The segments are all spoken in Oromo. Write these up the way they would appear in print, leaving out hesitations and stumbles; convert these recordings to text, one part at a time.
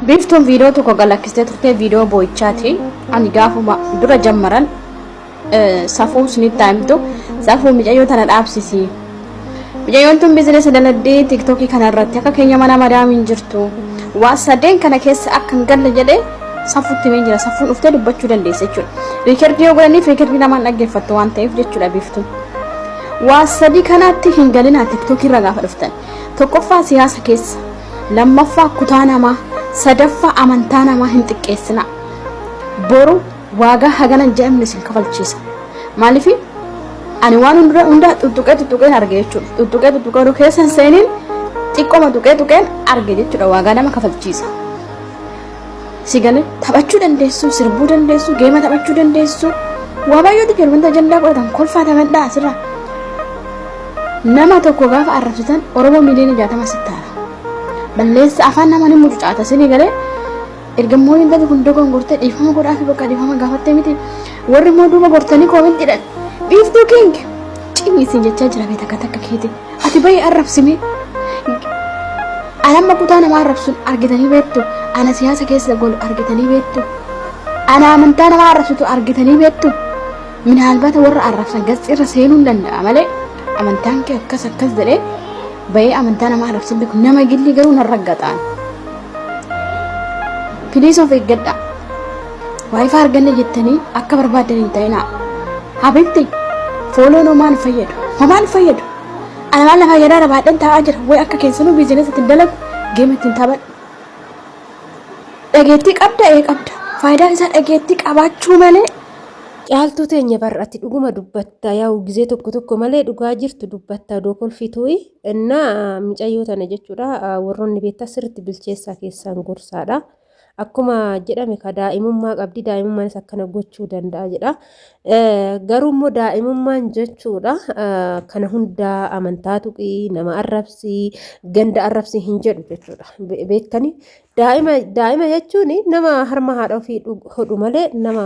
Biiftuun viidiyoo tokko galakkistee turte viidiyoo boo'ichaati. Ani gaafuma dura jammaran safuu isinitti haa himtu. Safuu micayyoo tana dhaabsisi. Micayyoon tun biizinesa daladdee tiiktookii kana irratti akka keenya mana madaamiin jirtu. Waa sadeen kana keessa akka hin galle jedhee safuutti himee jira. Safuun dhuftee dubbachuu dandeessa jechuudha. Riikardii yoo godhaniif riikardii namaan dhaggeeffattu waan ta'eef jechuudha biiftuun. Waa sadii kanaatti hin galinaa tiiktookii irra gaafa dhuftan. Tokkoffaa siyaasa keessa, lammaffaa kutaa namaa, sadaffaa amantaa namaa hin xiqqeessinaa. Boru waagaa hagana hin jedhamne isin kafalchiisa. Maaliif ani waan hunda hunda tuttuqee tuttuqeen arge jechuudha. Tuttuqee tuttuqee oduu keessa hin seeniin xiqqooma tuqee tuqeen arge jechuudha waagaa nama kafalchiisa. Si galee taphachuu dandeessu, sirbuu dandeessu, geema taphachuu dandeessu. Waa baay'eetu jira wanta ajandaa godhatan kolfaa taphadhaa asirraa. Nama tokko gaafa arrabsitan Oromoo miliyoona 60 sitti haara. Balleessa afaan nama ni mucucaata isinii galee erga immoo intalli kun dogongortee dhiifama godhaa fi bakka dhiifama gaafattee miti. Warri immoo duuba gortanii koomentiidhaan biiftuu king cimi isin jechaa jira beekta takka takka keeti. Ati bahi arrabsime. Ana amma kutaa nama arrabsun argitanii beektu. Ana siyaasa keessa golu argitanii beektu. Ana amantaa nama arrabsitu argitanii beektu. Minaalbata warra arrabsan gatsi irra seenuu hin danda'a malee amantaan kee akkas akkas jedhee bahee amantaa nama arrabsin beeku nama gilli garuu nan raggaxaan. Piliis of eeggadha. Waayifaa arganne jettanii akka barbaaddan hin ta'inaa. Habibti fooloon homaan fayyadu. Homaan fayyadu. Ana maal na fayyadaa rabaadhan taa'aa jira. Way akka keessanuu biizinesa ittiin dalagu geema ittiin taphadhu. Dhageettii qabda ee qabda. Faayidaan isaa dhageettii qabaachuu malee Caaltuu teenya bar ati dhuguma dubbatta yaa'u gizee tokko tokko malee dhugaa jirtu dubbatta odoo kolfituuyi innaa micayyoo tana jechuudha warroonni beektaa sirriitti bilcheessaa keessaan gorsaadha. Akkuma jedhame ka daa'imummaa qabdi daa'imummaanis akkana gochuu danda'a jedha. Garuu immoo daa'imummaan jechuudha kana hundaa amantaa tuqii nama arrabsii ganda arrabsii hin jedhu jechuudha. Beektanii daa'ima daa'ima jechuun nama harma haadha ofii hodhu malee nama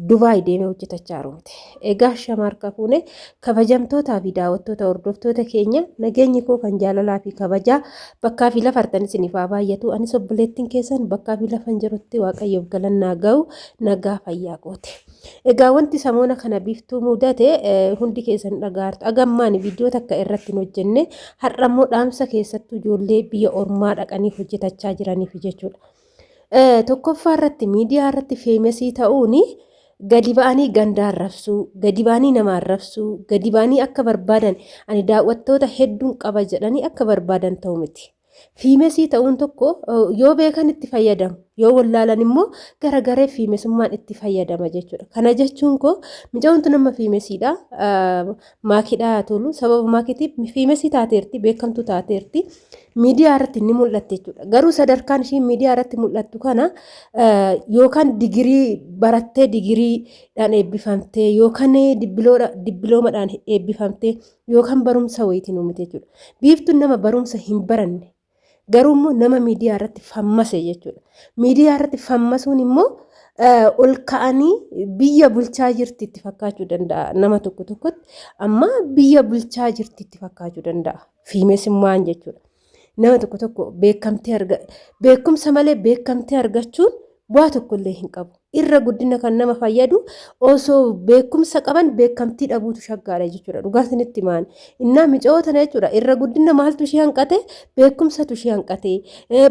Dubaay deemee hojjetachaa jiru miti. Egaa shamaarka fuune kabajamtootaa fi daawwattoota hordoftoota keenya nageenyi koo kan jaalalaa fi kabajaa bakkaa fi lafa artan isiniif haa baay'atu. Anis obboleettiin keessan bakkaa fi lafan jirutti waaqayyoof galannaa ga'u nagaa fayyaa goote. Egaa wanti samoona kana biiftuu mudate hundi keessan dhagaartu. Agammaan viidiyoo takka irratti hin hojjenne har'a immoo dhaamsa keessattuu ijoollee biyya ormaa dhaqanii hojjetachaa jiraniif jechuudha. Tokkoffaa irratti miidiyaa irratti feemesii ta'uun gadi ba'anii ganda arrabsuu, gadi ba'anii nama arrabsuu, gadi ba'anii akka barbaadan ani daawwattoota hedduun qaba jedhanii akka barbaadan ta'u miti. Fiimesii ta'uun tokko yoo beekan itti fayyadamu, yoo wallaalan immoo gara garee fiimesummaan itti fayyadama jechuudha. Kana jechuun koo mucaan tun amma fiimesiidha. Maakidhaa tolu sababa maakitiif fiimesii taateerti, beekamtuu taateerti. Miidiyaa irratti ni mul'atti jechuudha. Garuu sadarkaan ishiin miidiyaa irratti mul'attu kana yookaan digirii barattee digiriidhaan eebbifamtee yookaan dippiloomadhaan eebbifamtee yookaan barumsa wayiitiin uumite jechuudha. Biiftuun nama barumsa hin baranne garuu immoo nama miidiyaa irratti fammase jechuudha. Miidiyaa irratti fammasuun immoo ol ka'anii biyya bulchaa jirti itti fakkaachuu danda'a nama tokko tokkotti amma biyya bulchaa jirti itti fakkaachuu danda'a. Fiimesummaan jechuudha. Nama tokko tokko beekamtii arga beekumsa malee beekamtii argachuun bu'aa tokko illee hin qabu. Irra guddina kan nama fayyadu osoo beekumsa qaban beekamtii dhabuutu shaggaadha jechuudha. Dhugaa isinitti himaan. Innaa micoo tana jechuudha. Irra guddina maaltu ishee hanqate? Beekumsatu ishee hanqate.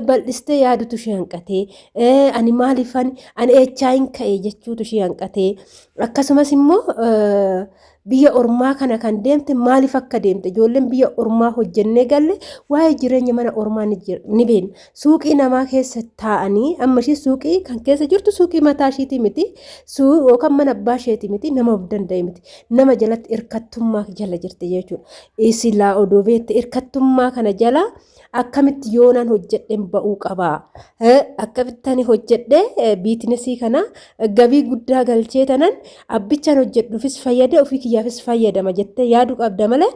Bal'istee yaadutu ishee hanqate. Ani maaliifan ani eechaa hin ka'e jechuutu ishee hanqate. Akkasumas immoo Biyya ormaa kana kan deemte maaliif akka deemte ijoolleen biyya ormaa hojjennee galle waa'ee jireenya mana ormaa ni beekna. Suuqii namaa keessa taa'anii amma ishii suuqii kan keessa jirtu suuqii mataa ishiitii miti yookaan mana abbaa isheetii miti nama of danda'e miti nama jalatti hirkattummaa jala jirti jechuudha. Silaa odoo beekte hirkattummaa kana jala akkamitti yoonaan hojjedheen ba'uu qaba akkamitti ani hojjedhee biitinesii kana gabii guddaa galchee tanan abbichaan hojjedhuufis fayyadee ofii kiyyaafis fayyadama jettee yaaduu qabda malee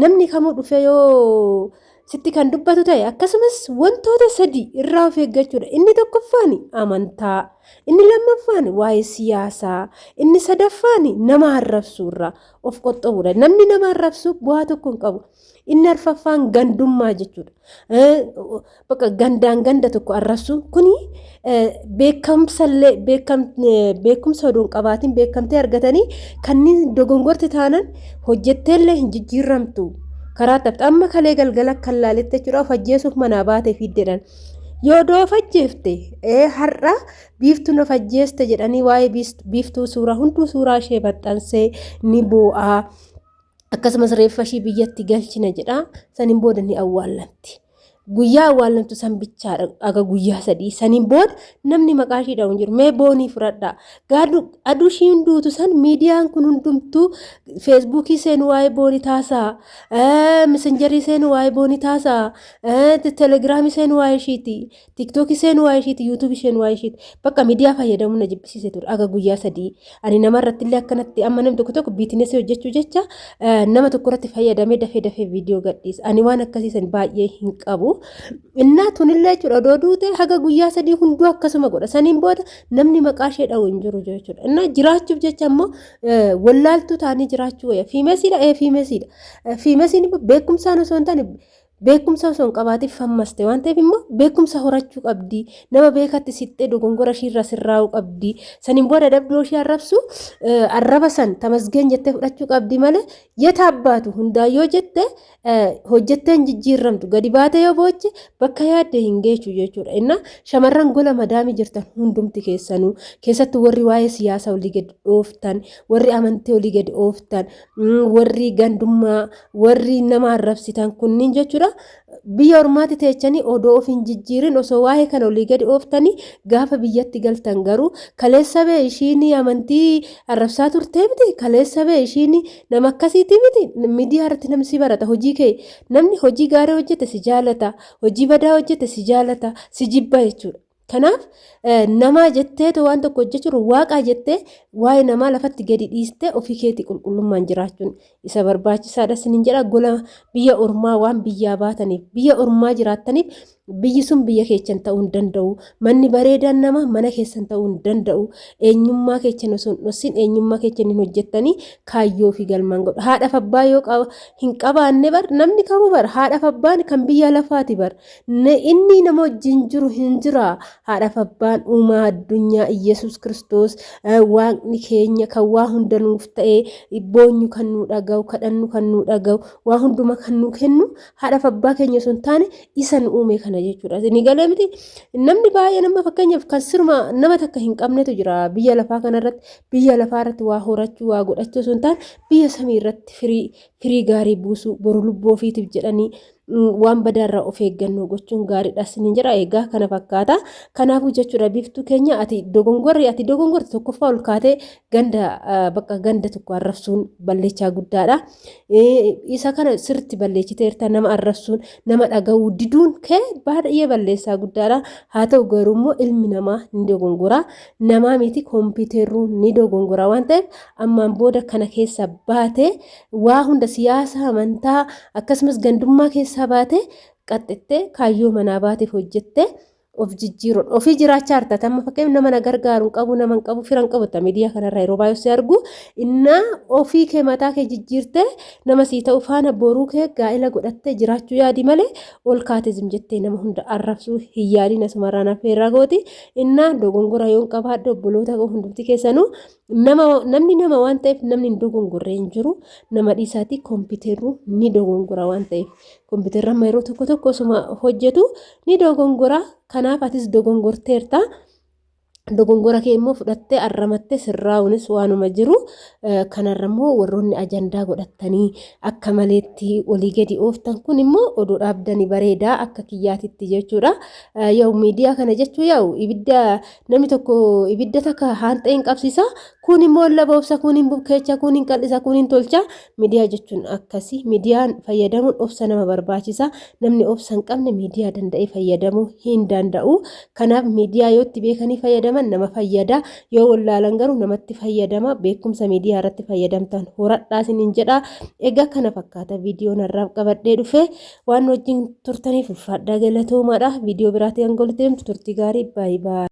namni kamuu dhufee yoo sitti kan dubbatu ta'e akkasumas wantoota sadii irraa of eeggachuudha. Inni tokkoffaan amantaa, inni lammaffaan waa'ee siyaasaa, inni sadaffaan nama arrabsuu irraa of qoxxobuudha. Namni nama arrabsu bu'aa tokko hin qabu. Inni arfaffaan gandummaa jechuudha. Bakka gandaan ganda tokko arrabsuun kuni beekamsallee beekumsa odoo hin qabaatin beekamtee argatanii kanneen dogongorti taanan hojjetteellee hin jijjiirramtu. Karaa taphta amma kalee galgala kan laaletti jechuudha of ajjeesuuf manaa baate fiiddeedhaan. Yoo odoo of ajjeefte har'a biiftuun of ajjeeste jedhanii waa'ee biiftuu suuraa hunduu suuraa ishee maxxansee ni boo'aa. Akkasumas reeffa ishii biyyatti galchina jedha. Saniin booda ni awwaallamti. Guyyaa awwaallamtu san bichaadha aga guyyaa 3. Saniin booda namni maqaa ishii dha'u hin jiru. Mee boonii fudhadhaa. Gaadu aduu ishiin duutu san miidiyaan kun hundumtuu feesbuukii seenu waa'ee boonii taasaa. Misenjarii seenu waa'ee boonii taasaa. Telegiraamii seenu waa'ee ishiiti. Tiktookii seenu waa'ee ishiiti, yuutuubii seenu waa'ee ishiiti. Bakka miidiyaa fayyadamuun na jibbisiise ture aga guyyaa 3. Ani nama irratti illee akkanatti amma namni tokko tokko biitinesii hojjechuu jecha nama tokko irratti fayyadamee dafee dafee viidiyoo gadhiisa. Ani waan akkasii san baay'ee hin qabu. Innaa tunillee jechuudha odoo duute haga guyyaa 3 hunduu akkasuma godha. Saniin booda namni maqaa ishee dha'u hin jiru jechuudha. Innaa jiraachuuf jecha immoo wallaaltuu ta'anii jiraachuu wayya. Fiimesiidha ee fiimesiidha. Fiimesiin immoo beekumsaan osoo hin taane Beekumsa osoo hin qabaatin fammaste waan ta'eef immoo beekumsa horachuu qabdi. Nama beekatti siqxee dogongora ishiirraa sirraa'uu qabdi. Saniin booda dabdoo ishee arrabsu arraba san tamasgeen jettee fudhachuu qabdi malee yeta abbaatu hundaa yoo jette hojjettee hin jijjiirramtu. Gadi baatee yoo booche bakka yaadde hin geechu jechuudha. Innaa shamarran gola madaamii jirtan hundumti keessanuu keessattuu warri waa'ee siyaasaa olii gadi dhooftan, warri amantii olii gadi ooftan, warri gandummaa warri nama arrabsitan kunniin jechuudha biyya ormaatti teechanii odoo of hin jijjiirin osoo waa'ee kana olii gadi ooftanii gaafa biyyatti galtan garuu kaleessa bee ishiin amantii arrabsaa turtee miti kaleessa bee ishiin nama akkasiiti miti miidiyaa irratti namni si barata hojii kee namni hojii gaarii hojjete si jaalata hojii badaa hojjete si jaalata si jibba jechuudha. Kanaaf namaa jetteetu waan tokko hojjechuun waaqaa jettee waa'ee namaa lafatti gadi dhiistee ofii keetii qulqullummaan jiraachuun isa barbaachisaadha isiniin jedha. Gola biyya ormaa waan biyyaa baataniif biyya ormaa jiraattaniif biyyi sun biyya keessan ta'uu hin danda'u. Manni bareedaan nama mana keessan ta'uu hin danda'u. Eenyummaa keessan osoo hin dhossin eenyummaa keessan hin hojjettanii kaayyoo fi galmaan godhu. Haadhaaf abbaa yoo hin qabaanne bar namni kamuu bar haadhaaf abbaan kan biyya lafaati bar. Inni nama wajjin jiru hin jira. Haadhaaf abbaan uumaa addunyaa Iyyasuus Kiristoos waaqni keenya kan waa hunda nuuf ta'e boonyu kan nu dhaga'u kadhannu kan nu dhaga'u waa hunduma kan nu kennu haadhaaf abbaa keenya osoo hin taane isa nu uume kana jechuudha. Ni galee miti namni baay'een amma fakkeenyaaf kan siruma nama takka hin qabnetu jira biyya lafaa kanarratti biyya lafaa irratti waa horachuu waa godhachuu osoo hin taane biyya samii irratti firii firii gaarii buusuu boru lubbuu ofiitiif jedhanii waan badaa irraa of eeggannoo gochuun gaariidha isiniin jedha. Egaa kana fakkaata. Kanaafuu jechuudha biiftuu keenya ati dogongorri ati dogongorte tokkoffaa ol kaatee ganda bakka ganda tokko arrabsuun balleechaa guddaadha. Isa kana sirriitti balleechiteerta nama arrabsuun nama dhaga'uu diduun kee baay'ee balleessaa guddaadha. Haa ta'u garuu immoo ilmi namaa ni dogongora. Namaa miti kompiitarruu ni dogongora waan ta'eef ammaan booda kana keessa baatee waa hunda siyaasa, amantaa akkasumas gandummaa keessaa baatee qaxxettee kaayyoo manaa baateef hojjettee of jijjiiruudha. Ofii jiraachaa jirta. Amma fakkeenyaaf nama na gargaaru hin qabu, nama hin qabu, fira hin qabu. Miidiyaa kanarra yeroo baay'ee si argu innaa ofii kee mataa kee jijjiirtee nama sii ta'u faana boruu kee gaa'ela godhattee jiraachuu yaadi malee ol kaatee zim jettee nama hunda arrabsuu hin yaadiin asumarraan affeerraa gooti. Innaa dogongora yoon qabaadhe obboloota koo hundumti keessanuu Nama namni nama waan ta'eef namni hin dogongorre hin jiru. Nama dhiisaatii kompiitarru ni dogongora waan ta'eef. Kompiitarri amma yeroo tokko tokko osuma hojjetu ni dogongora. Kanaaf atis dogongorteerta. Dogongora kee immoo fudhattee arramattee sirraa'uunis waanuma jiru. Kanarra immoo warroonni ajandaa godhattanii akka maleetti olii gadi ooftan kun immoo odoo dhaabdanii bareedaa akka kiyyaatitti jechuudha. Yaa'u miidiyaa kana jechuun yaa'u ibidda Namni tokko ibidda takka haanxee hin qabsiisa, kuun immoo hin laboobsa, kuun hin bukkeecha, kuun hin qal'isa, kuun hin tolcha. Miidiyaa jechuun akkasi. Miidiyaan fayyadamuun obsa nama barbaachisa. Namni obsa hin qabne miidiyaa danda'ee fayyadamuu hin danda'u. Kanaaf miidiyaa yoo itti beekanii fayyadaman fayyadaman nama fayyada. Yoo wallaalan garuu namatti fayyadama. Beekumsa miidiyaa irratti fayyadamtan horadhaa isiniin jedha. Egaa kana fakkaata viidiyoon har'aaf qabadhee dhufe. Waan wajjin turtaniif ulfaadhaa galatoomaadha. Viidiyoo biraatiin hanga walitti deemtu turtii gaarii baay'ee baay'ee.